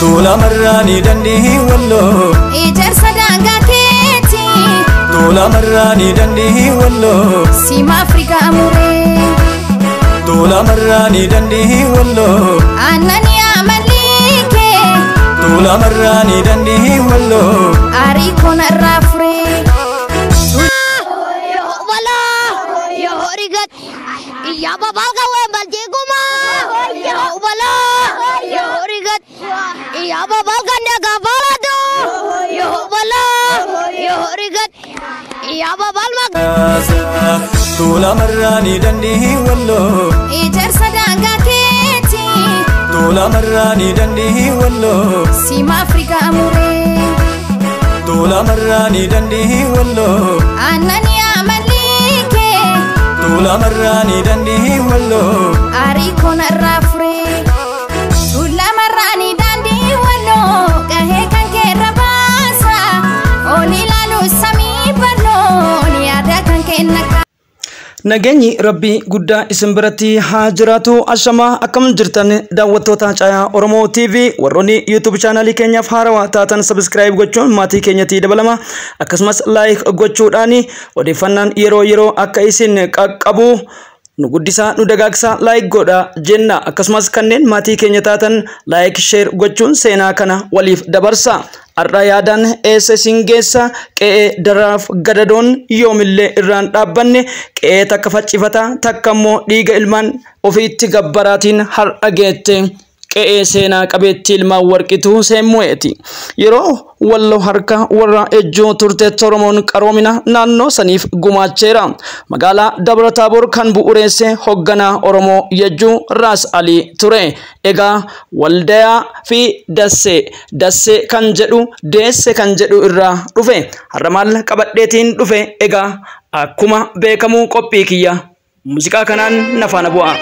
Tuula marraanii dandii walloo. Ijaarsa daangaa keeti. Tuula marraanii dandii walloo. Siima Afrikaa muree. Tuula marraanii dandii walloo. Aannan yaa mallikee. Tuula marraanii dandii walloo. Aarii koonarraa furee. Tuula marraanii dandii walloo. Ijaarsa daangaa keeti. Tuula marraanii dandii walloo. Siima Afrikaa muree. Tuula marraanii dandii walloo. Aannan yaa mallikee. Tuula marraanii dandii walloo. Aarii koonarraa furee. Tuula marraanii dandii walloo. Gahee kan keerra baasa. Ol ilaalu samii bal'oon yaada kan kenna. Nageenyi Rabbii guddaa isin biratti haa jiraatu. Ashamaa akkam jirtan daawwattoota Caayaa Oromoo TV warroonni YouTube chaanalii keenyaaf haarawaa taatan subscribe gochuun maatii keenyatti dabalama. Akkasumas like gochuudhaan odeeffannaan yeroo yeroo akka isin qaqqabu nu guddisaa nu dagaagsaa like godha jenna. Akkasumas kanneen maatii keenya taatan like share gochuun seenaa kana waliif dabarsa. Har'a yaadaan eessa isin geessa qe'ee daraaf gadadoon yoomillee irraan dhaabbanne qe'ee takka faccifataa takka immoo dhiiga ilmaan ofiitti gabbaraatiin har'a geette qe'ee seenaa qabeettii ilmaan warqituu seemmu'eeti. Yeroo walloo harka warra ejjuu turte Oromoon qaroomina naannoo saniif gumaacheera. Magaalaa Dabra Taaboor kan bu'uureesse hoogganaa Oromoo Yejjuu Raas Alii ture. Egaa Waldayaa fi Dassee, Dassee kan jedhu Deesse kan jedhu irraa dhufe. Har'a maal qabadheetiin dhufe? Egaa akkuma beekamu qophii kiyya muuziqaa kanaan na faana bu'a.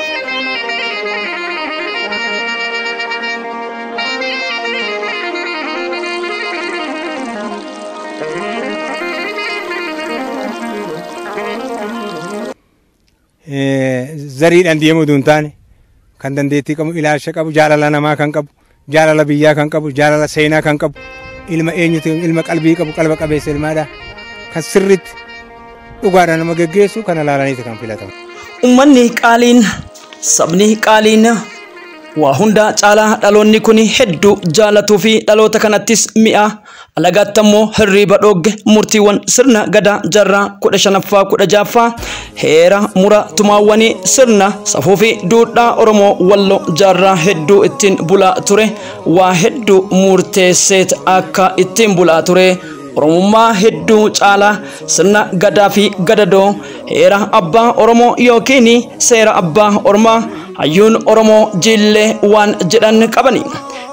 Zariidhaan deemuu osoo hin taane kan dandeettii qabu, ilaalcha qabu, jaalala namaa kan qabu, jaalala biyyaa kan qabu, jaalala seenaa kan qabu, ilma eenyutu ilma qalbii qabu, qalba qabeessa ilmaadha. Kan sirriitti dhugaadhaan nama geggeessu kana ilaalaniiti kan filatamu. Uummanni qaaliin, sabni qaaliin waa hunda caalaa dhaloonni kun hedduu jaalatuu fi dhaloota kanattis mi'a alagaatti ammoo hirriiba dhoogge murtiiwwan sirna gadaa jaarraa 15ffaa 16ffaa heera mura tumaawwanii sirna safuu fi duudhaa Oromoo walloo jaarraa hedduu ittiin bulaa ture waa hedduu murteesseet akka ittiin bulaa ture. Oromummaa hedduu caalaa sirna gadaa fi gadadoo heera abbaa Oromoo yookiin seera abbaa Ormaa hayyuun Oromoo jillee waan jedhan qabani.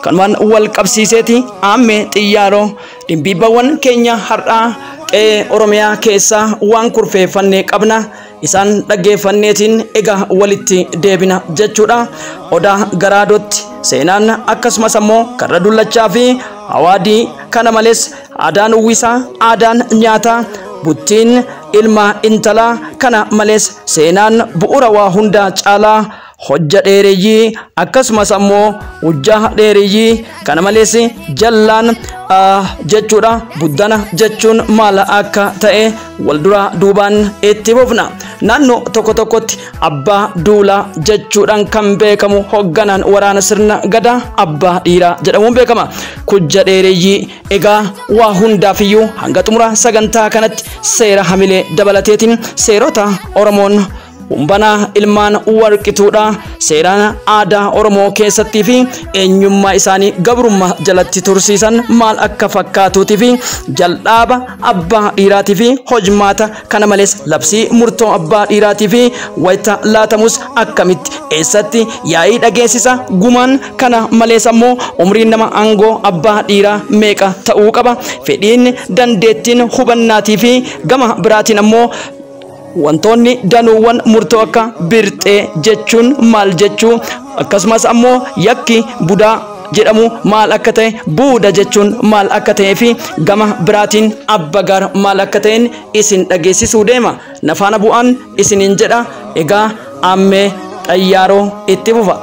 Kanumaan wal qabsiiseeti aammee xiyyaaroo dhimbiibbawwan keenya har'aa qe'ee Oromiyaa keessaa waan kurfeeffannee qabna. Isaan dhaggeeffanneetiin egaa walitti deebina jechuudha. Odaa Garaadotti seenaan akkasumas ammoo karra dullachaa fi hawaadii kana malees aadaan uwwisaa, aadaan nyaataa, buttiin ilma intalaa kana malees seenaan bu'uura waa hundaa caalaa hojja dheereyyii akkasumas ammoo hojjaa dheereyyii kana malees jallaan jechuudha. Buddana jechuun maal akka ta'e wal duraa duubaan itti fufna. Naannoo tokko tokkotti abbaa duulaa jechuudhaan kan beekamu hoogganaan waraana sirna gadaa abbaa dhiiraa jedhamuun beekama. Kujja dheereyyii egaa waa hundaafiyyuu hanga xumura sagantaa kanatti seera hamilee dabalateetiin seerota Oromoon humbanaa ilmaan warqituudha. Seeraan aadaa Oromoo keessattii fi eenyummaa isaanii gabrummaa jalatti tursiisan maal akka fakkaatuutii fi jal'aaba abbaa dhiiraatii fi hojmaata kana malees labsii murtoo abbaa dhiiraatii fi wayita laatamus akkamitti eessatti yaa'ii dhageessisa gumaan kana malees ammoo umriin nama aangoo abbaa dhiiraa meeqa ta'uu qaba. Fedhiin dandeettiin hubannaatii fi gama biraatiin ammoo wantoonni danuuwwan murtoo akka birxee jechuun maal jechuu akkasumas ammoo yakki budaa jedhamu maal akka ta'e buuda jechuun maal akka ta'ee fi gama biraatiin abbagaar maal akka ta'een isin dhageessisuu deema. Nafaana bu'aan isiniin jedha. Egaa ammee xayyaaroo itti fufa.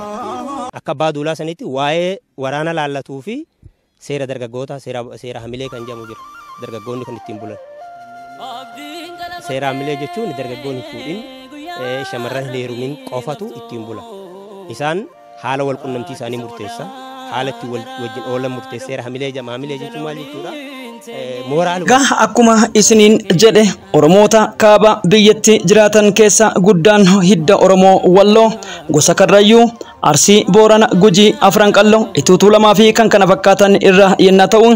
Akka abbaa duulaa sanitti waa'ee waraana laallatuu fi seera dargaggootaa seera hamilee kan jedhamu jira. Dargaggoonni kan ittiin bulan. Seera hamilee jechuun dargaggoonni fuudhin shamarran hin heerumin qofatu ittiin bula. Isaan haala wal qunnamtii isaanii murteessa. Haala ittiin wajjin oolan murteessa. Seera hamilee jedhama. Hamilee jechuun maal jechuudha? Mooraal. Egaa akkuma isiniin jedhe, Oromoota kaaba biyyatti jiraatan keessa guddaan hidda Oromoo Walloo, gosa Karrayyuu, Arsii, Boorana, Gujii, Afran Qalloo, Ituu Tuulamaa fi kan kana fakkaatan irra yennaa ta'u,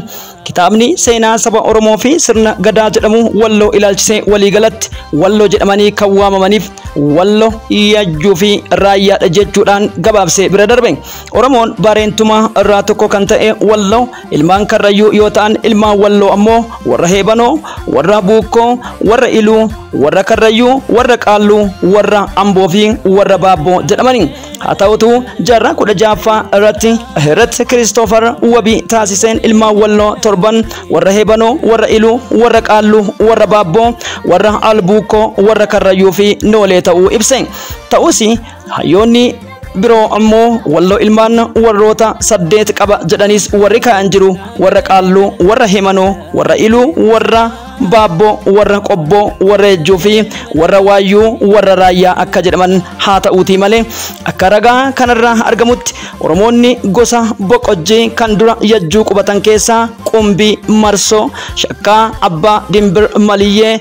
kitaabni seenaa saba Oromoo fi sirna gadaa jedhamu Walloo ilaalchisee waliigalatti Walloo jedhamanii kan waamamaniif Walloo, Yajjuu fi Raayyaadha jechuudhaan gabaabsee bira darbe. Oromoon Bareentumaa irraa tokko kan ta'e Walloo ilmaan Karrayyuu yoo ta'an, ilmaan Walloo ammoo warra Heebanoo, warra Buukkoo, warra Iluu, warra Karrayyuu, warra Qaalluu, warra Amboo fi warra Baabboo jedhamani. Haa ta'utu jaarraa 16ffaa irratti Hirat Kiristoofar wabii taasiseen ilmaan Walloo torban warra Heebanoo, warra Iluu, warra Qaalluu, warra Baabboo, warra Albuukkoo, warra Karrayyuu fi Noolee ta'uu ibse. Ta'us hayyoonni biroo ammoo Walloo ilmaan warroota 8 qaba jedhanis warri kaa'an jiru: warra Qaalluu, warra Heemanoo, warra Iluu, warra Baabboo, warra Qobboo, warra Ejjuu fi warra Waayyuu, warra Raayyaa akka jedhaman. Haa ta'uutii malee akka ragaa kanarraa argamutti Oromoonni gosa Boqojjii kan dura Yajjuu qubatan keessaa Qumbii, Marsoo, Shakkaa, Abbaa Dimbir, Maliyyee,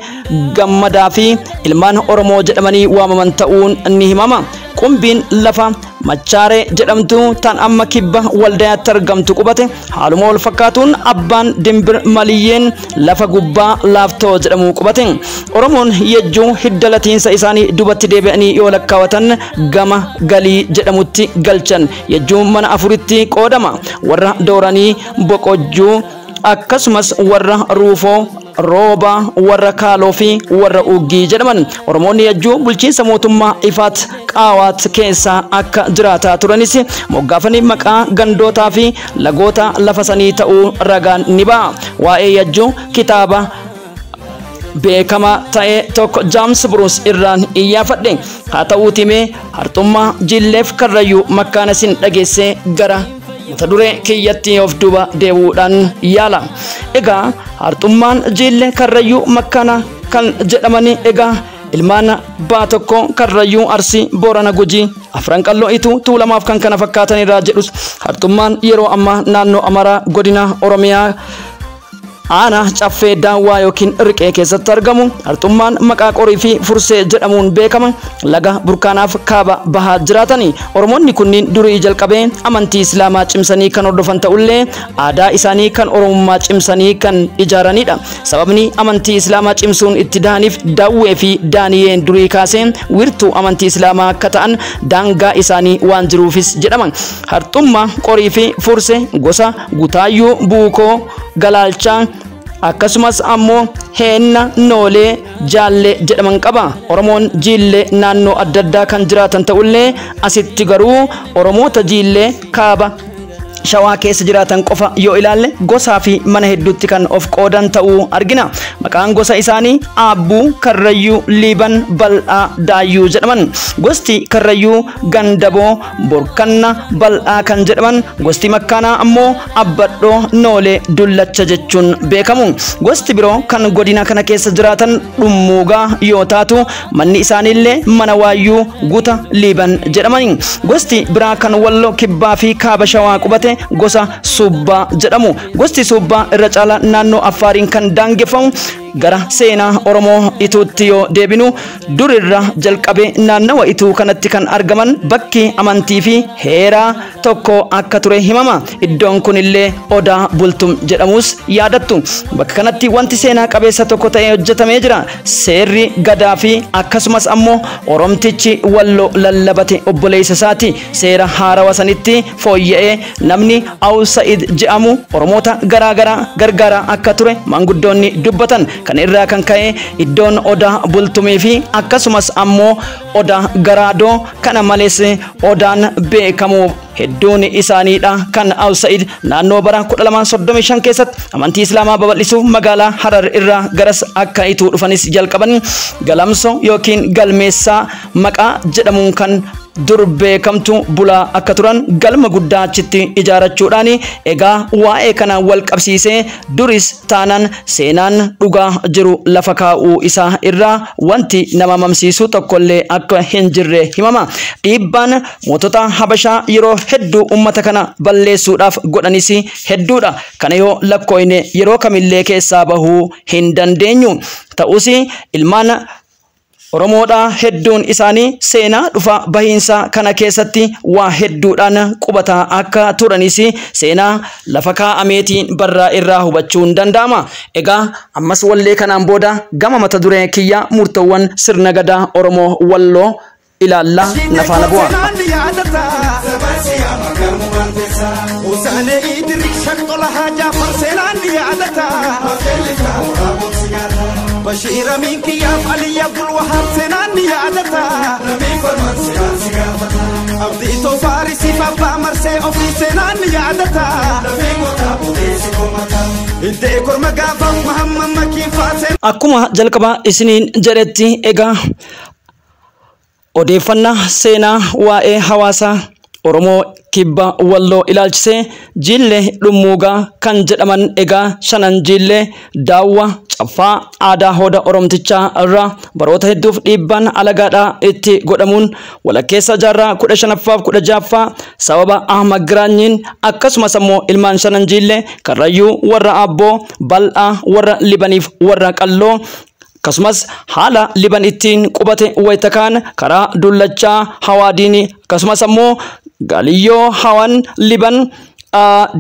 Gammadaa fi ilmaan Oromoo jedhamanii waamaman ta'uun ni himama. Qumbiin lafa Machaaree jedhamtu tan amma kibba Waldayaatti argamtu qubate. Haaluma wal fakkaatuun Abbaan Dimbir Maliyyeen lafa gubbaa Laaftoo jedhamu qubate. Oromoon Yejjuu hidda latiinsa isaanii dubatti deebi'anii yoo lakkaawatan gama Galii jedhamutti galchan. Yejjuun mana afuritti qoodama: warra Dooranii, Boqojjuu, akkasumas warra Ruufoo Rooba, warra Kaaloo fi warra Uggii jedhaman. Oromoonni Yajjuu bulchiinsa mootummaa Ifaat Qaawaat keessa akka jiraataa turanis moggaafanii maqaa gandootaa fi lagoota lafa sanii ta'uu ragaan ni ba'a. Waa'ee Yajjuu kitaaba beekamaa ta'e tokko Jaams Bruus irraan iyyaafadhe. Haa ta'uutii mee harxummaa Jilleef Karrayyuu makkaana isin dhageessee gara mata duree kiyyatti of duuba deebi'uudhaan yaala. Egaa harxummaan Jillee Karrayyuu makkaana kan jedhamani egaa ilmaan baa tokko Karrayyuu, Arsii, Boorana, Gujii, Afran Qalloo, Ituu Tuulamaaf kan kana fakkaatan irraa jedhus, harxummaan yeroo ammaa naannoo Amaraa, godina Oromiyaa, aanaa Caffee Daawwaa yookiin Riqee keessatti argamu. Harxummaan maqaa Qorii fi Fursee jedhamuun beekama. Laga Burkaanaaf kaaba bahaa jiraatani. Oromoonni kunniin durii jalqabee amantii Islaamaa cimsanii kan hordofan ta'ullee aadaa isaanii kan Oromummaa cimsanii kan ijaaranidha. Sababni amantii Islaamaa cimsuun itti dahaniif Daawwee fi Daaniyeen durii kaasee wiirtuu amantii Islaamaa akka ta'an daangaa isaanii waan jiruufis jedhama. Harxummaa, Qorii fi Fursee gosa Gutaayyuu, Buukoo, Galaalchaa, akkasumas ammoo Heenna, Noolee, Jaallee jedhaman qaba. Oromoon Jiillee naannoo adda addaa kan jiraatan ta'ullee asitti garuu Oromoota Jiillee kaaba Shawaa keessa jiraatan qofa yoo ilaalle gosaa fi mana hedduutti kan of qoodan ta'uu argina. Maqaan gosa isaanii Aabbuu, Karrayyuu, Liiban, Bal'aa, Daayyuu jedhaman. Gosti Karrayyuu Gandaboo, Borkanna, Bal'aa kan jedhaman, gosti Makkaanaa ammoo Abbadhoo, Noolee, Dullacha jechuun beekamu. Gosti biroo kan godina kana keessa jiraatan Dhummuugaa yoo taatu manni isaaniillee mana Waayyuu, Guta, Liiban jedhamani. Gosti biraa kan Walloo kibbaa fi kaaba Shawaa qubate gosa Subbaa jedhamu. Gosti Subbaa irra caalaa naannoo Affaariin kan daangeffamu. Gara seenaa Oromoo Ituutti yoo deebinu, durirra jalqabee naannawa Ituu kanatti kan argaman bakki amantii fi heeraa tokko akka ture himama. Iddoon kunillee Odaa Bultum jedhamus yaadattu. Bakka kanatti wanti seenaa qabeessa tokko ta'ee hojjetamee jira. Seerri gadaa fi akkasumas ammoo Oromtichi Walloo lallabate obboleessa isaati. Seera haarawa sanitti fooyya'ee namni Awsa'id jedhamu Oromoota garaa garaa gargaaraa akka ture maanguddoonni dubbatan. Kan irraa kan ka'e iddoon Odaa Bultumii fi akkasumas ammoo Odaa Garaadoo kana malees odaan beekamu hedduun isaaniidha kan Awsa'id naannoo bara 1235 keessatti amantii Islaamaa babal'isuuf magaalaa Harar irraa garas akka Ituu dhufanis jalqaban Galamso yookiin Galmeessaa maqaa jedhamuun kan dur beekamtu bulaa akka turan galma guddaa achitti ijaarrachuudhaan egaa waa'ee kana wal qabsiisee duris taanaan seenaan dhugaa jiru lafa kaa'uu isaa irraa wanti nama mamsiisu tokkollee akka hin jirre himama. Dhiibbaan mootota Habashaa yeroo hedduu uummata kana balleessuudhaaf godhanis hedduudha. Kana yoo lakkoofne yeroo kamillee keessaa bahuu hin dandeenyu. Ta'us ilmaan Oromoodhaa hedduun isaanii seenaa dhufa bahiinsa kana keessatti waa hedduudhaan qubataa akka turanis seenaa lafa kaa'ameetiin barraa irraa hubachuun danda'ama. Egaa ammas wallee kanaan booda gama mata duree kiyya murtoowwan sirna gadaa Oromoo Walloo ilaallaa nafaana bu'a. بشير منك يا علي عبد الوهاب سناني يا عدتا أبديتو فارسي فابا مرسي أوفي سناني يا عدتا إنتي كرم قافا محمد مكين فاسن Akkuma jalqaba isiniin jedhetti egaa odeeffannaa seenaa waa'ee hawaasaa Oromoo kibba Walloo ilaalchisee Jillee Dhummuugaa kan jedhaman egaa shanan Jillee Daawwa Caffaa aadaa hooda Oromtichaa irraa baroota hedduuf dhiibbaan alagaadhaa itti godhamuun walakkeessa jaarraa 15ffaa fi 16ffaa sababa Ahmad Giraanyiin akkasumas ammoo ilmaan shanan Jillee Karrayyuu warra Abboo Bal'aa warra Libaniif warra Qalloo akkasumas haala Liban ittiin qubate wayita kaan karaa Dullachaa Hawaadiin akkasumas ammoo Galiyyoo Hawan Liban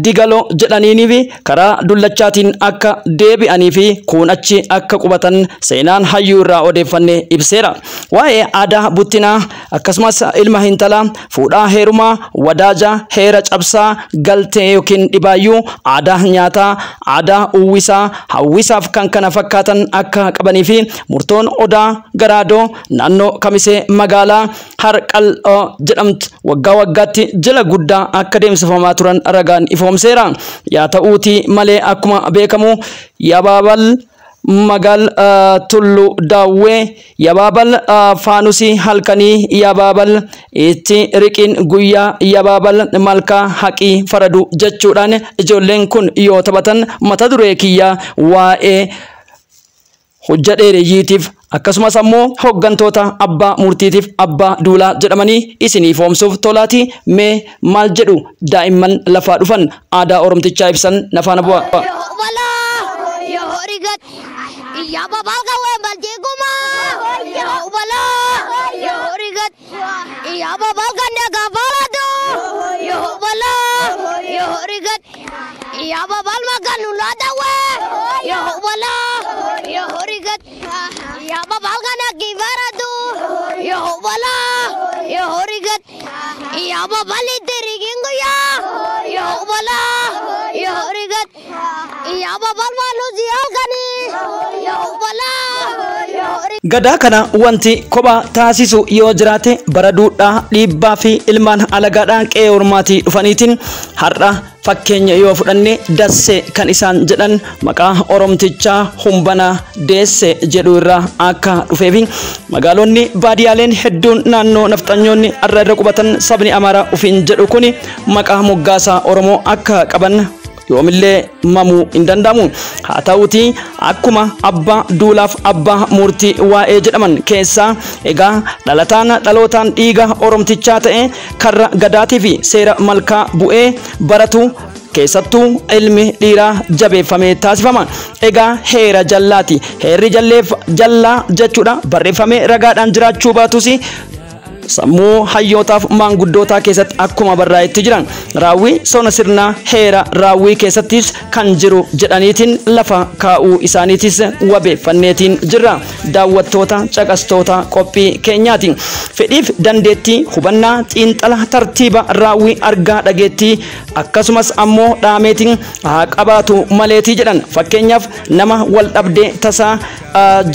Digaloo jedhaniinii fi karaa Dullachaatiin akka deebi'anii fi kuun achi akka qubatan seenaan hayyuu irraa odeeffanne ibseera. Waa'ee aadaa buttinaa akkasumas ilma hintalaa fuudhaa heerumaa wadaaja heera cabsaa galtee yookiin dhibaayyuu aadaa nyaataa aadaa uwwisaa hawwisaaf kan kana fakkaatan akka qabanii fi murtoon odaa garaadoo naannoo Kamisee magaalaa Harqal'oo jedhamtu waggaa waggaatti jila guddaa akka deemsifamaa turan ragaan ifoomseera. Yaa ta'uutii malee akkuma beekamu Yabaabal Magaal Tullu Daawwee Yabaabal Faanusii halkanii Yabaabal itti riqiin guyyaa Yabaabal malkaa haqii faradu jechuudhaan ijoolleen kun yoo taphatan mata duree kiyyaa waa'ee hojja dheereyyiitiif akkasumas ammoo hooggantoota abbaa murtiitiif abbaa duulaa jedhamanii isiniif oomsuuf tolaati. Mee maal jedhu daa'imman lafaa dhufan aadaa Oromtichaa ibsan nafaana bu'a. Gadaa kana wanti kophaa taasisu yoo jiraate bara duudhaa dhiibbaa fi ilmaan alagaadhaa qe'ee ormaatii dhufaniitiin har'a fakkeenya yoo fudhanne Dassee kan isaan jedhan maqaa Oromtichaa Humbanaa Deesse jedhu irraa akka dhufeefi magaalonni baadiyyaaleen hedduun naannoo nafxanyoonni har'a irra qubatan sabni Amaaraa ofiin jedhu kuni maqaa moggaasaa Oromoo akka qaban yoomillee mamuu hin danda'amu. Haa ta'uutii akkuma abbaa duulaaf abbaa murtii waa'ee jedhaman keessaa egaa dhalataan dhalootaan dhiiga Oromtichaa ta'e karra gadaatii fi seera malkaa bu'ee baratu keessattuu ilmi dhiiraa jabeeffamee taasifama. Egaa heera jallaati. Heerri jallaa jechuudha barreeffamee ragaadhaan jiraachuu baatus sammuu hayyootaaf maanguddootaa keessatti akkuma barraa'etti jiran raawwii sona sirnaa heera raawwii keessattis kan jiru jedhaniitiin lafa kaa'uu isaaniitis wabeeffanneetiin jirra. Daawwattoota caqastoota qophii keenyaati. Fedhiif dandeettii hubannaa xiinxala tartiiba raawwii argaa dhageettii akkasumas ammoo dhaameetiin haa qabaatu maleetii jedhan. Fakkeenyaaf nama wal dhabdee tasaa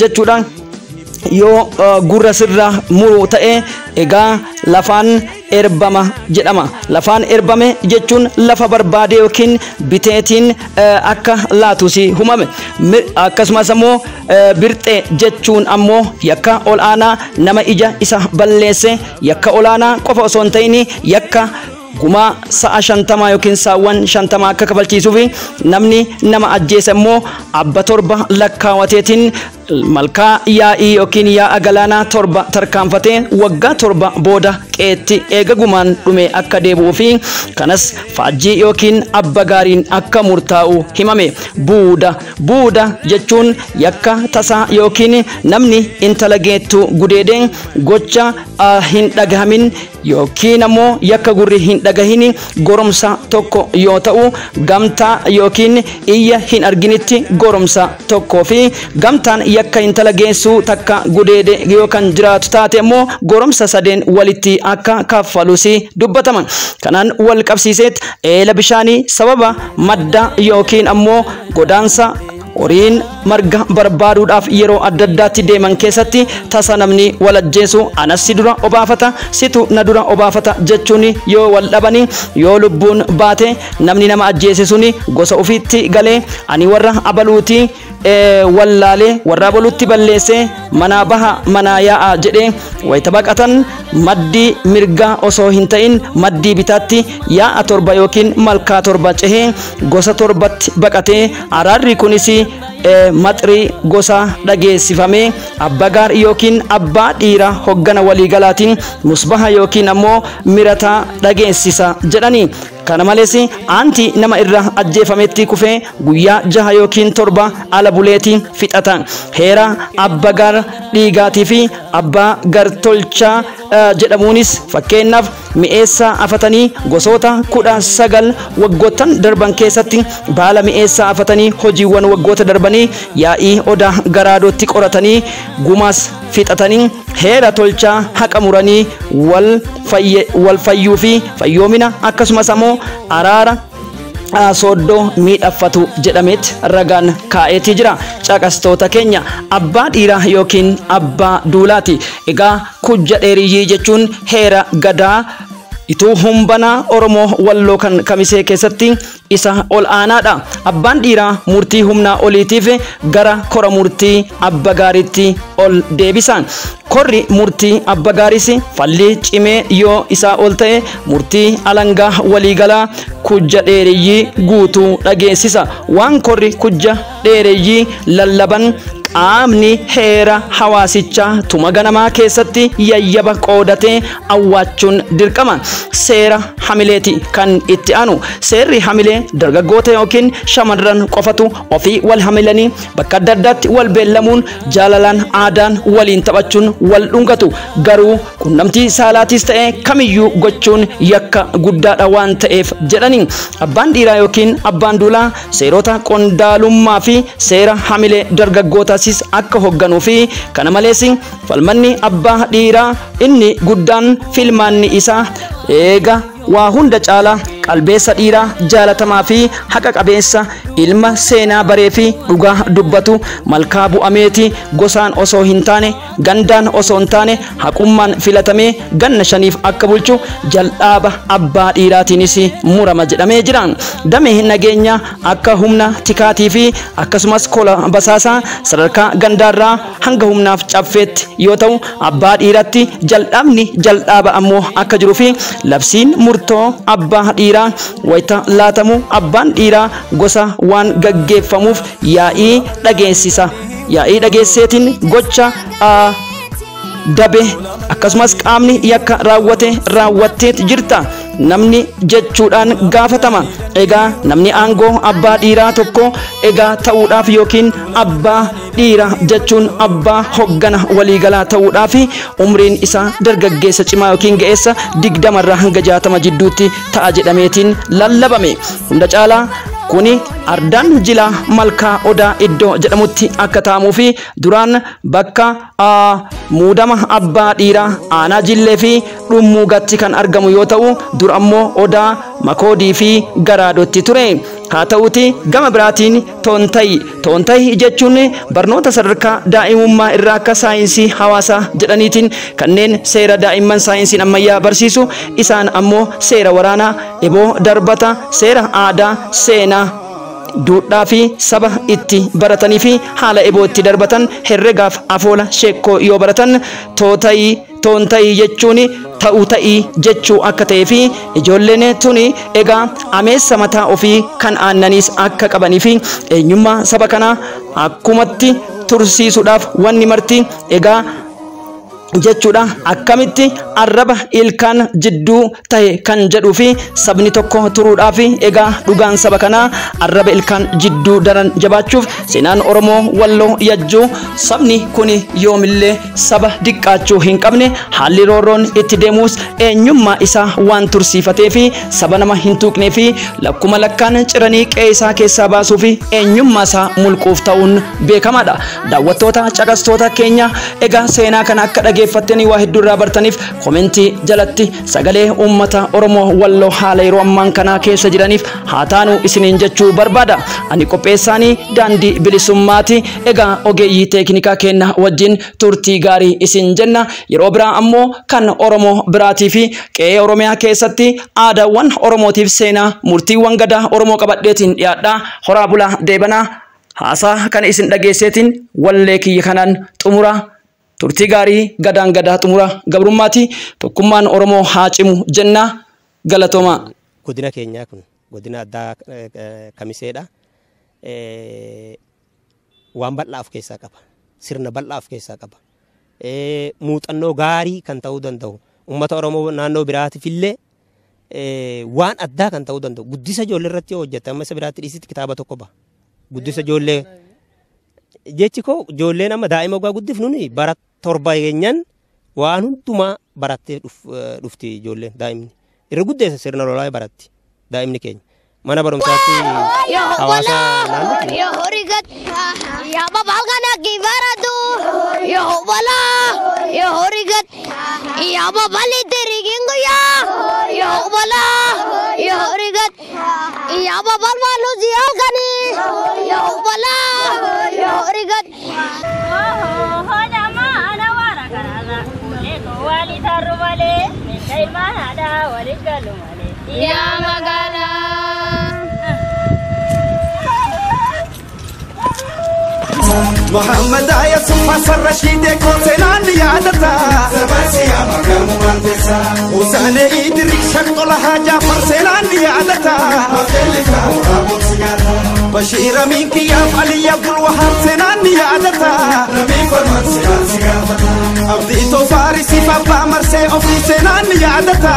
jechuudha yoo gurra sirraa muru ta'e egaa lafaan erbama jedhama. Lafaan erbame jechuun lafa barbaade yookiin biteetiin akka laatus humame. Akkasumas ammoo birxee jechuun ammoo yakka ol'aanaa nama ija isa balleesse, yakka ol'aanaa qofa osoo hin ta'in yakka gumaa sa'a 50 yookiin saawwan 50 akka kafalchiisuu fi namni nama ajjeese immoo abba 7 lakkaawateetiin malkaa yaa'ii yookiin yaa'a galaanaa 7 tarkaanfatee waggaa 7 booda qeetti eega gumaan dhume akka deebi'uu fi kanas faajjii yookiin abba gaariin akka murtaa'u himame. Buuda jechuun yakka tasaa yookiin namni intala geettu gudeedeen gocha hin dhagahamin yookiin ammoo yakka gurri hin dhagahin goromsa tokko yoo ta'u gamtaa yookiin iyya hin arginitti goromsa tokkoo fi gamtaan yakka intala geessuu takka gudeede yoo kan jiraatu taate immoo goromsa 3 walitti akka kaffalus dubbatama. Kanaan wal qabsiiseet eela bishaanii sababa madda yookiin ammoo godaansa horiin marga barbaaduudhaaf yeroo adda addaatti deeman keessatti tasa namni wal ajjeesu anas si dura obaafata situ na dura obaafata jechuun yoo wal dhabani yoo lubbuun baate namni nama ajjeese suni gosa ofiitti galee ani warra abaluuti wallaalee warra abaluutti balleesse manaa baha manaa yaa'a jedhee wayita baqatan maddii mirgaa osoo hin ta'in maddii bitaatti yaa'a 7 yookiin malkaa 7 cehee gosa 7tti baqatee araarri kunis maxrii gosa dhageessifamee abba gaar yookiin abbaa dhiira hoggana waliigalaatiin musbaha yookiin ammoo mirataa dhageessisa jedhanii. Kana malees aanti nama irra ajjeefametti kufee guyyaa 6 yookiin 7 ala buleetii fixata. Heera abba gaar dhiigaatii fi abbaa gartolchaa jedhamuunis fakkeenyaaf mi'eessaa afatanii gosoota 19 waggoottan darban keessatti baala mi'eessaa afatanii hojiiwwan waggoota darbanii yaa'ii odaa garaadootti qoratanii gumaas fixatanii heera tolchaa haqa muranii wal fayyuu fi fayyoomina akkasumas ammoo araara sooddoo miidhaffatu jedhameet ragaan kaa'eetii jira. Caqastoota keenya abbaa dhiiraa yookiin abbaa duulaati. Egaa kujja dheeriyyii jechuun heera gadaa ituu humbanaa Oromoo Walloo kan Kamisee keessatti isa ol aanaadha. Abbaan dhiiraa murtii humnaa oliitiif gara kora murtii abba gaariitti ol deebisa. Korri murtii abba gaariis falli cimee yoo isaa ol ta'e murtii alangaa waliigalaa kujja dheeriyyii guutuu dhageessisa. Waan korri kujja dheeriyyii lallaban qaamni heera hawaasichaa tuma ganamaa keessatti yayyaba qoodatee awwaachuun dirqama. Seera hamileeti kan itti aanu. Seerri hamilee dargaggoota yookiin shamarran qofatu ofii wal hamilanii bakka adda addaatti wal beellamuun jaalalaan aadaan waliin taphachuun wal dhungatu. Garuu qunnamtii saalaatis ta'e kamiyyuu gochuun yakka guddaadha waan ta'eef jedhani. Abbaan dhiiraa yookiin abbaan duulaa seerota qondaalummaa fi seera hamilee dargaggoota akka hogganuu fi kana malees falmanni abbaa dhiiraa inni guddaan filmaanni isaa eega waa hunda caalaa qalbeessa dhiiraa jaalatamaa fi haqa qabeessa ilma seenaa baree fi dhugaa dubbatu malkaa bu'ameeti gosaan osoo hin taane gandaan osoo hin taane haqummaan filatamee ganna 5 akka bulchu jal'aaba abbaa dhiiraatiinis murama jedhamee jira. Damee nageenya akka humna tikaatii fi akkasumas kola basaasaa sadarkaa gandaarraa hanga humnaaf caffeetti yoo ta'u abbaa dhiiraatti jal'aabni jal'aaba ammoo akka jiruu fi labsiin murtoo abbaa dhiiraa wayita laatamu abbaan dhiiraa gosa waan gaggeeffamuuf yaa'ii dhageessisa. Yaa'ii dhageesseetiin gocha dabe akkasumas qaamni yakka raawwate raawwatteet jirta namni jechuudhaan gaafatama. Egaa namni aangoo abbaa dhiiraa tokko egaa ta'uudhaaf yookiin abbaa dhiiraa jechuun abbaa hoggana waliigalaa ta'uudhaaf umriin isaa dargaggeessa cimaa yookiin ga'eessa 20 irraa hanga 60 jidduutti ta'a jedhameetiin lallabame. Hunda caalaa kuni ardaan jilaa Malkaa Odaa iddoo jedhamutti akka taa'amuu fi duraan bakka muudama abbaa dhiiraa aanaa Jillee fi Dhummuugatti kan argamu yoo ta'u, dur ammoo Odaa Makoodii fi Garaadotti ture. Haa ta'uuti gama biraatiin toontayi jechuun barnoota sadarkaa daa'imummaa irraa akka saayinsii hawaasaa jedhaniitiin kanneen seera daa'imman saayinsiin ammayyaa barsiisu, isaan ammoo seera waraanaa, eboo darbata, seera aadaa, seenaa, duudhaa fi saba itti baratanii fi haala eboo itti darbatan, herregaaf afoola sheekkoo yoo baratan tootayii toontayi jechuun ta'uu ta'ii jechuu akka ta'ee fi ijoolleen tuni egaa ameessa mataa ofii kan aannaniis akka qabanii fi eenyummaa saba kanaa akkumatti tursiisuudhaaf wanni marti egaa jechuudha akkamitti arraba ilkaan jidduu ta'e kan jedhuu fi sabni tokko turuudhaaf egaa dhugaan saba kanaa arraba ilkaan jidduu daran jabaachuuf seenaan Oromoo Walloo Yajjuu sabni kun yoomillee saba diqqaachuu hin qabne, haalli roorroon itti deemuus eenyummaa isaa waan tursiifatee fi saba nama hin tuqnee fi lakkuma lakkaan ciranii qe'ee isaa keessaa baasuu fi eenyummaa isaa mulquuf ta'uun beekamaadha. Daawwattoota caqastoota keenya, egaa seenaa kana akka dhaggeeffattanii waa hedduu irraa bartaniif komentii jalatti sagalee uummata Oromoo Walloo haala yeroo ammaan kanaa keessa jiraniif haa taanu isiniin jechuu barbaada. Ani qopheessaanii Daandii Bilisummaati. Egaa ogeeyyii teeknikaa kenna wajjin turtii gaarii isin jenna. Yeroo biraa ammoo kan Oromoo biraatii fi qe'ee Oromiyaa keessatti aadaawwan Oromootiif seenaa murtiiwwan gadaa Oromoo qabadheetiin dhiyaadha. Horaa bulaa deebanaa. Haasaa kana isin dhageesseetiin wallee kiyya kanaan xumura. Turtii gaarii. Gadaan gadaa xumura gabrummaati. Tokkummaan Oromoo haa cimu jenna. Galatooma. Godina keenyaa kun godina addaa Kamiseedha. Waan bal'aa of keessaa qaba. Sirna bal'aa of keessaa qaba. Muuxannoo gaarii kan ta'uu danda'u. Uummata Oromoo naannoo biraatiif illee waan addaa kan ta'uu danda'u. Guddisa ijoollee irratti yoo hojjette, amma isa biraatti dhiisitti kitaaba tokko ba'a. Guddisa ijoollee jechi koo, ijoolleen amma daa'ima ogaa guddifnu bara 7 keenyan waan hundumaa barattee dhufti ijoolleen, daa'imni. Irra guddeessa sirna lolaa baratti daa'imni keenya. Mana barumsaatti hawaasa naannoo Ya horigat ya babal kana kibaratu ya bala ya horigat ya babal terigingu ya ya bala ya horigat ya babal walu jialkani ya bala ya horigat. Ya magala. محمد يسوع حسن رشيد كوسنان يادتا وسهل إدريك شكل جعفر سنان يادتا بشير منك يا علي عبد الوهاب سنان يادتا أبدي فارسي بابا مرسي أوفي سنان يادتا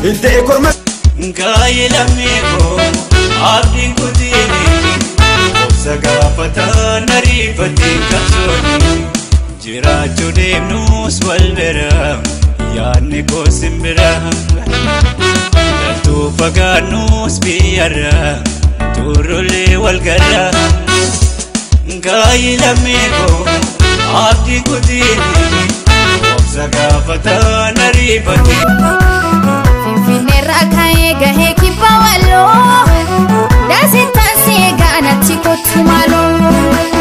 إدي كرمس Gaa'ela meekoo abdiin kutiini, obsa gaafataan ariifatee qabsooni, jiraachuu deemnus wal bira, yaadni koo simbira, galtuu fagaannus biyyarra turullee wal garra. Gaa'ela meekoo abdiin kutiini, obsa gaafataan ariifatee. Finfinneerraa ka'ee gahee kibba Walloo, daasittaan si eegaa natti kottu maaloo.